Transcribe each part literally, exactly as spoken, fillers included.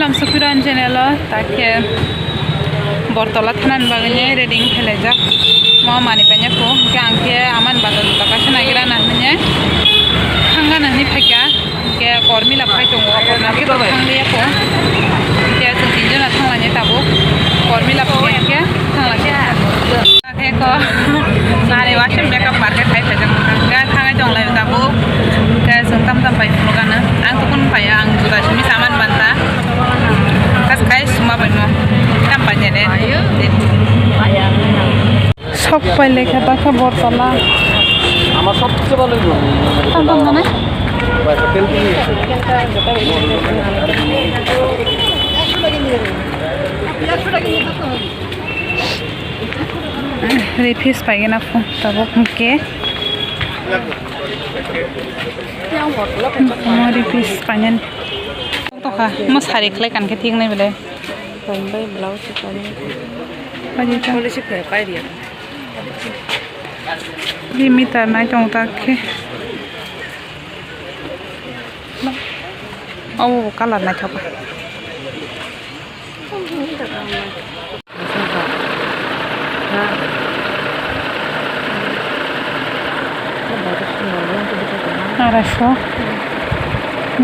Lam Sukiran channel o takhe Bortola thanani bagwi ready wng khlaijak. Mo mani painai pho, hwnkhe ang khe amani bazar juta kaisa nagira na hinwi thangna hinwi phaikha. Hwnkhe Kormila phai tongo, Kormila khe thanglia pho. Hwnkhe chwng tinjona thanglainai tabuk. Kormila phai khe thanglainai. Eko, nari wasim makeup bar khe khai phaijak, ga thangai tong lai tabuk. Ga chwng tam tam bai phunukano. Ang tukun phaiya, ang juda simi saman banta. Kas kai suma bai mo. Tam pai jene. Sok pai lekha ta kha Bortola. আমার সবচেয়ে ভালো হইব। Tam tam nana. তেল দিয়ে। Ripis paigena pho tabuk hwnkhe. Ripis painani. Tokha mo sari khlai kankhe thik nai belai. Painbai blouse painani. Paidi ta. Police khe paidi. Rimi ta nai tong ta khe. Obo bo colour naithok. Araisho.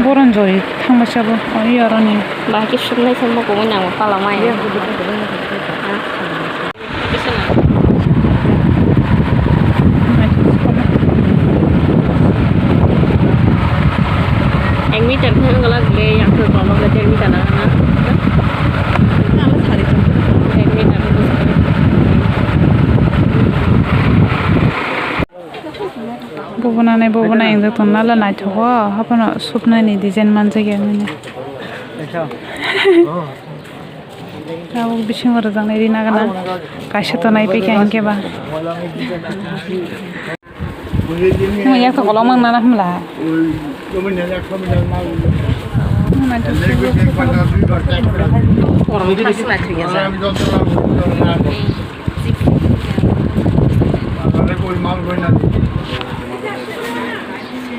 Boron jori thangma sabo. Oi, aroni. Bahai khe suknai se mokol mui nango pala mai. Ek meter khe wngla le, yang khe kolok le der meter nang na. Ek meter. Bubunani bubuna ingjak tongna le naithogo, haphano supnani design manjak ya nini. Tabuk bisingo rwjaknai rina gana. Kaisa to nai paikha hinkhe ba. Mo yak to kolok mang nana hwnla.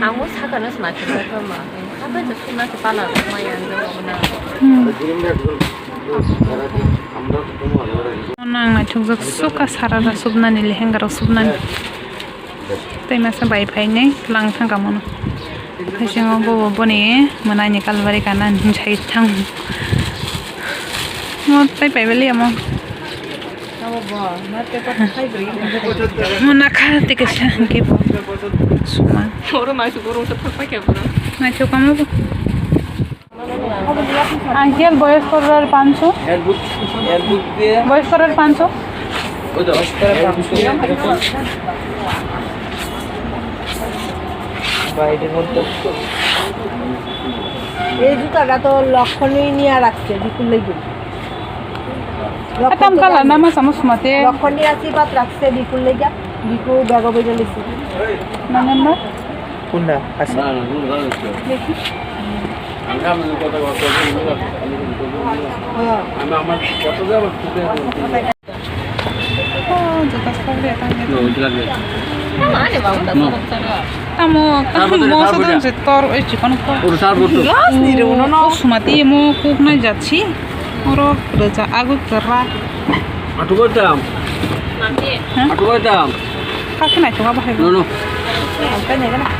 Ang bo sakano se naithok ma. Habai to suna se pala rok maya ang bo na. Hmm. Nang naithokjak suka sarara supnani lehenga rok supnani. Tei masa bai phainai lang thang kamono. Bisingo bo bo boni mwnani kalbari kana hinwi sai thang. Mo tei pai bali amo. Mona kha tei kaisa hwnkhe bo suma. Oro mai se borok se thok paikha bwrang. Naithok kamo bo. Uncle, বয়স্কদের পাঁচশো। বয়স্কদের পাঁচশো। এই জুতাটা তো লক্ষণই নিয়ে রাখছে বিপুল লেগে। Atam colour na ma samo sumate. লক্ষণী আশীর্বাদ রাখছে বিপুল লেগে। বিপুল বেগা বইটা লিখছে। Nang number? কোনটা? আছে। দেখি। হ্যাঁ। Oh, jota sakle tamo. Tamo, tamo mo sa dan se tor oi chikon ko. Gas ni ro no no. O sumati mo kuk na jatsi. Oro reja agu kera. Atu ko tam. Hah? Atu ko tam. Kakhe naithok a bahai. No, no.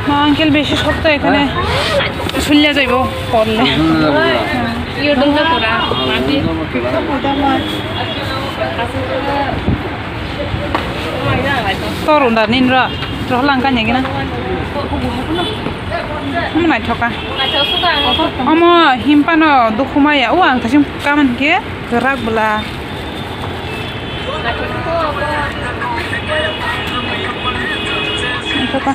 No, uncle, বেশি শক্ত এখানে ঝুলিয়া যাইব পড়লে। Tor unda nin ra. Rohlang ka nyagi na. Omo naithoka. Omo himpano dukhumaya. O ang thasim kaman ke rak bwla. Naithoka.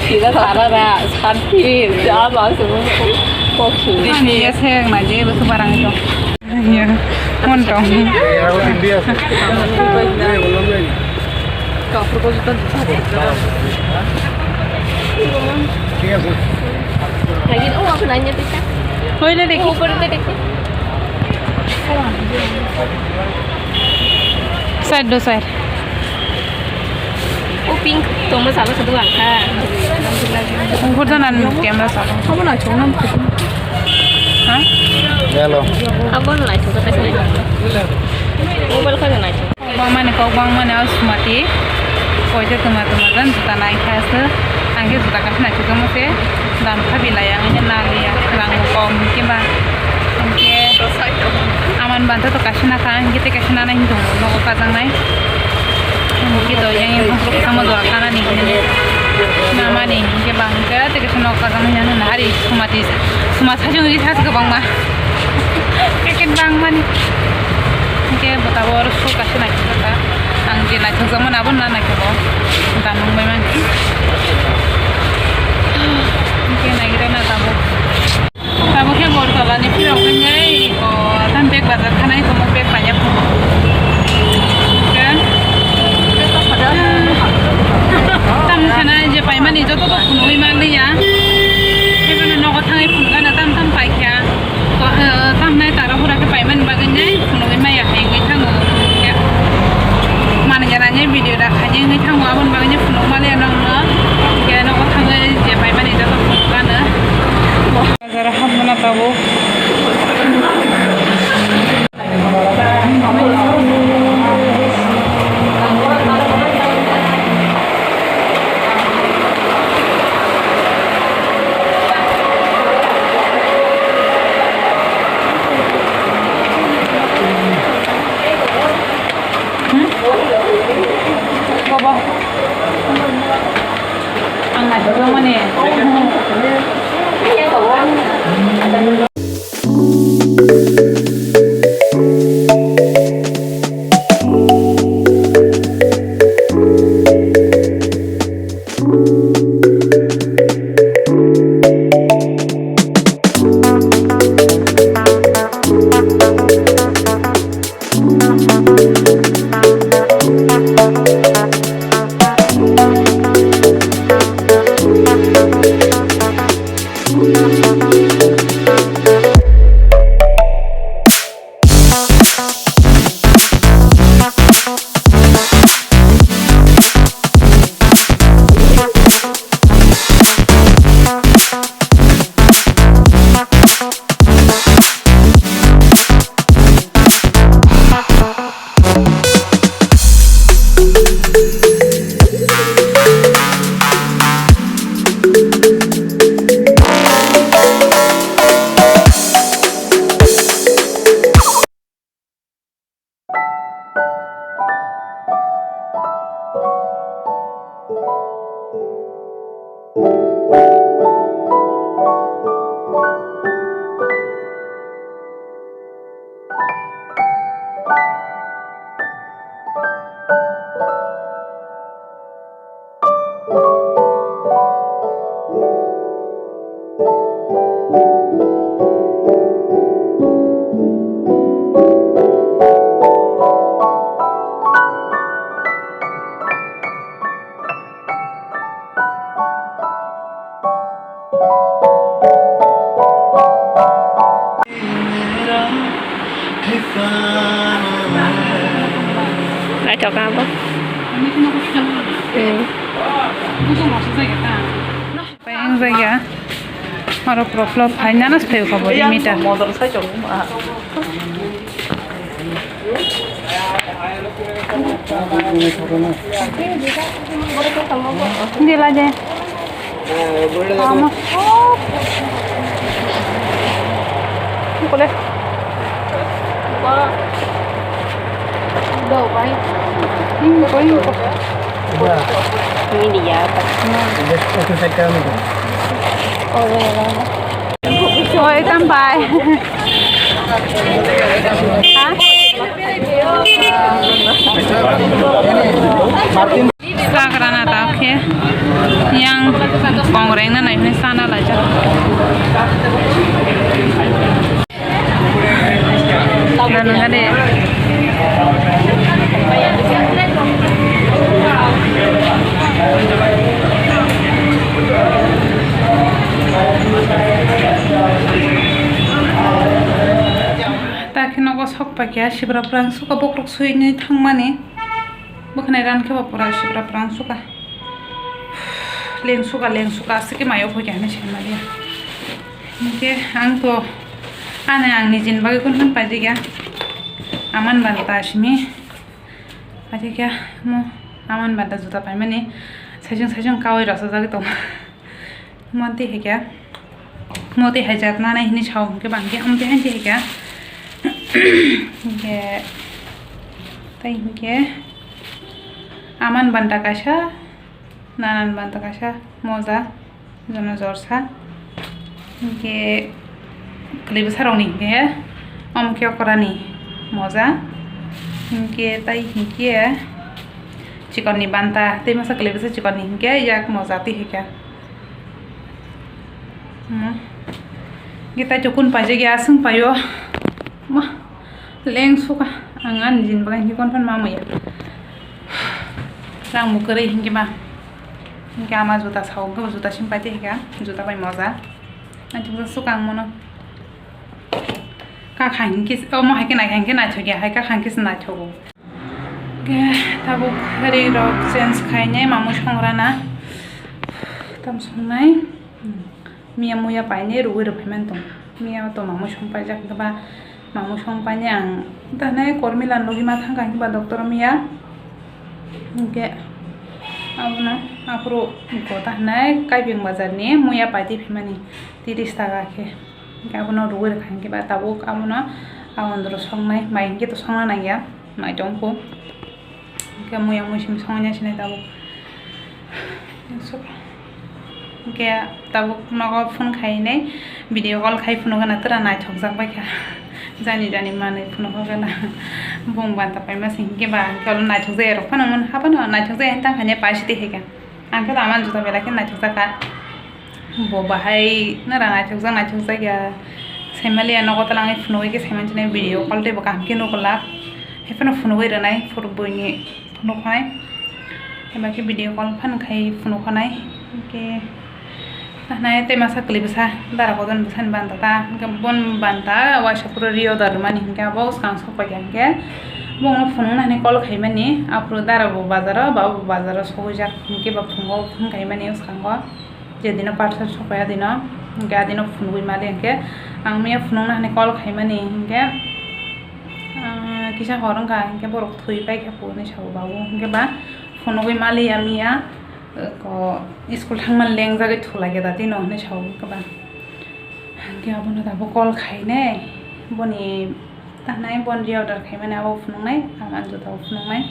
Sira sarara, santi, jama, semua kok sih. Ani ya seng na je bwswk barang itu. Iya, montong. Hoy na dekhi. Side do side. Pink tongmo salo se dogan kha. Ungkor jana ni camera salo. Abo na chong nam. Ha? Hello. Abo na lai chong ta. Mobile kha na chong. Kok bangmani, kok bangmani o sumati. Koite tuma tuma jan juta nai kha se. Ang khe juta kaisa nai chukamo se. Dam kha bilai ang khe naliya. Rang kom khe ba. Ang khe aman banta to kaisa na kha. Ang khe te kaisa na nai hintung nogo kajaknai. Hingke to yang yang bangkuk samo jora kana ni hini. Namani hingke bangke teke sono kajang yang na hari sumati suma sajung ri thas kwbangma. Keken bangmani. Hingke botabo oro su kaisa naikhe kaka. Ang je naithok jakmani abo na naikhe bo. Damung bai mani. Hingke naigira na tabuk. Tabuk khe Bortolani phirok wngwi, o, tam bag bazar khanai tongmo bag paina phunuk. Hwnkhe, tam khanai je paimani joto to phunugwi manliya. Khe bono nogo thangwi phunukgana tam tam paikha. Ko, o, tamnai tara hura khe paimani bagwi nai phunugwi maya hai wngwi thango. Hwnkhe, mani gana nai video da khaini wngwi thango aboni bagwi nai phunuk manliya nokno. Hwnkhe nogo thangwi je paimani joto phunukgana. Bazar hapmana tabuk. Baba. Ang naithok mani. Naithok kha bo. Hmm. Pai wng jakya. Aro pura pura phainano se phai kha bo ri meter. Hindi la je. Vamos. Híjole. Hindi ya. Oi, tambai. Ha? Chakrana ta khe yang kongreng na nai hwnwi sana laijak. Nanu gade. Ta khe nogo sok paikha, sibra phrang suka bokrok suinwi thangmani. Bwkhanai ran khe bo pura sibra phrang suka. Lengsuka, lengsuka, aswk khe mayo phoi khe hinwi sai maliya. Hinkhe ang to ani ang nijini bagwi kunu paijak ya. Aman banta simi paijak ya mo. Aman banta juta paimani saichung saichung kaui rwchajagwi tongo. Mo twi hai khe, mo twi hai jat nanai hinwi sao hinkhe bang khe, omo twi hai twi hai khe. Hinkhe tei hinkhe aman banta kaisa. Nanan banta kaisa moja, jono jorsa. Hinkhe kwlwi bwsarokni hinkhe omo khe okorani moja. Hinkhe tai hinkhe chikonni banta, tei masa kwlwi bwsa chikonni hinkhe yak moja twi hinkhe. Hmm. Hinkhe tai chukun paijak ya, aswng paio. Ma. Lengsuka, ang ani jin bagwi hinkhe konphano ma muya. Rang bo kwrwi hinkhe ba. Hinkhe ama juta sao, hinkhe bo juta sim paite hinkhe, juta bai moja. Naithok suka ang mono. Kakha hinkhe, omo hai khe naikha hinkhe naithok ya, hai kakha hinkhe se naithogo. Hinkhe tabuk ri rok change khainai, mamui songrana. Tam songnai. Hmm. Miya muya paine rwui rwphaimani tong. Miya to mamui song paijak hinkhe ba, mamui song paine ang tahne Kormila logi ma thangkha hinkhe ba doctor miya. Hinkhe abono aphuru ko tahne Kaiping bazar ni muya paitwi phaimani tiris taka khe. Hinkhe abono rwui rwkha hinkhe ba tabuk abono aboni doro songnai mai hinkhe to songna nangya mai tongkhu. Hinkhe muya muising songya sinai tabuk. Hinkhe tabuk nogo phone khainai, video call khai phunukgana tura naithokjak baikha. Jani jani manwi phunukgana. Bung banta paima sing hinkhe ba hinkhe olo naithokjaya rok phano wngmani haphano naithokjaya hinwi tangkha hinkhe paisidi haikha. Ang khe aman juta belai khe naithokjakha. Bo bahai nara naithokjak naithokjak ya. Saimaliya nogo twlangwi phunugwi khe saimansinai video call teibo kaham khe nukglak. Haiphano phunugwi rwnai phuru buini phunuknai. Haiba khe video call phano khai phunuknai. Hinkhe tahnai tei masa kwlwi bwsa dara kotor bwsani banta ta. Hinkhe bon banta waisa phuru rio da rwmani hinkhe abo swkang sokphaikha hinkhe. Bongno phunukna hinwi call khaimani. Aphuru dara bo bazaro, baba bo bazaro sogwijak hinkhe ba phungo phone khaimani swkango. Je dino parcel sokphai, a dino, hinkhe a dino phunugwi mali hinkhe ang miya phunukna hinwi call khaimani hinkhe, ah, kisa hor wngkha hinkhe borok thwi paikha hinwi sao babu hinkhe ba phunugwi mali ya miya, ko school thangmani lengjagwi thulaikha da tino hinwi sao hinkhe ba. Hinkhe abono tabuk call khainai boni. Tahnai bon reorder khaimani abo phunuknai, ang ani juta bo phunuknai.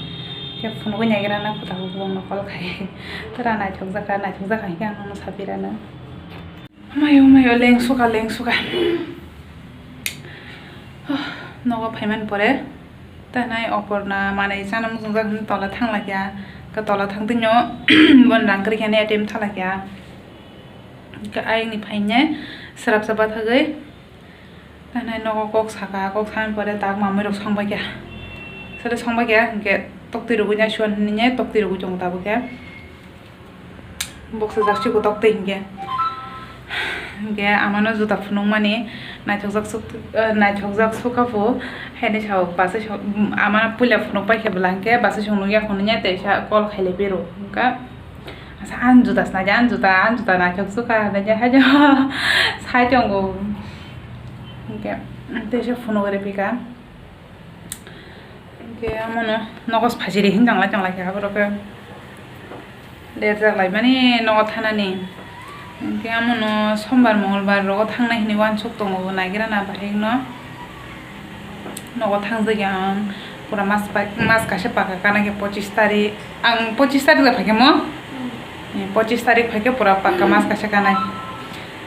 Khe phunugwi naigra na khe tabuk bongno call khai. Tura naithokjakha, naithokjakha hinkhe ang nono sapirano. Mayo, mayo, lengsuka, lengsuka. Nogo phaimani pore tahnai Oporna manwi chana muchungjak hinwi tola thanglakya. Khe tola thangtwino bon rang kwrwi khe A T M thalakya. Khe ayangni phainai swrapsa bathagwi. Tahnai nogo kok saka, kok sakni pore tak mamui rok songbaikha. Sale songbaikha, hinkhe toktwi rwgwi nai suan hinwi toktwi rwgwi tongo tabuk khe. Boksa jak siko toktwi hinkhe. Hinkhe amano juta phunukmani naithokjak suk, eh, naithokjak sukha pho. Haini sao basa so, amano puila phunukpaikha bwla hinkhe basa song nukya hinwi teisa call khailai phiro. Hinkhe Asa, ang juta swnai, ang juta, ang juta naithok sukha, hinwi hai sai tongo. Hinkhe, teisa phunugwi rwphikha. Hinkhe, amono nogo phaisiri hinwi tongla, tongla khe, aborok khe. Lerjak laimani nogo thanani. Hinkhe, amono sombar, mongolbar rogo thangnai hinwi uansuk tongo, bo naigra na bahai no. Nogo thangjak ya ang pura mas pai, mas kaisa paka kana khe pochis tarik. Ang pochis tarik da phaikhe mo? Eh, pochis tarik phaikhe pura paka mas kaisa kanai.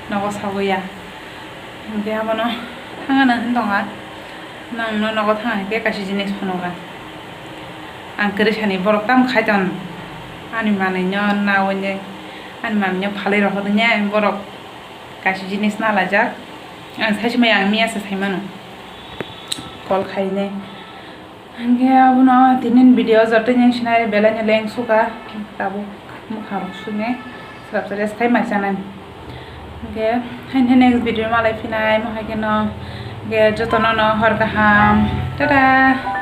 Nogo sawi ya. Hinkhe abono thangna hin tonga. Nangno nogo thangna hinkhe kaisa jinis phunugo. Ang kwrwi sani borok tamo khaiton. Ani manwino nawi, ani manwino phalwi rohorwi borok. Kaisa jinis nalaijak. Ang saisumai ang miya se saimano. Call khainai. Hinkhe abono tinin video joto yang sinai belai no leng suka. Tabuk mokha rok sune. Swrapsa rest khai mai chanani. Hinkhe haini next video malai phinai mo hai kheno. Hinkhe jotono no hor kaham. Tata.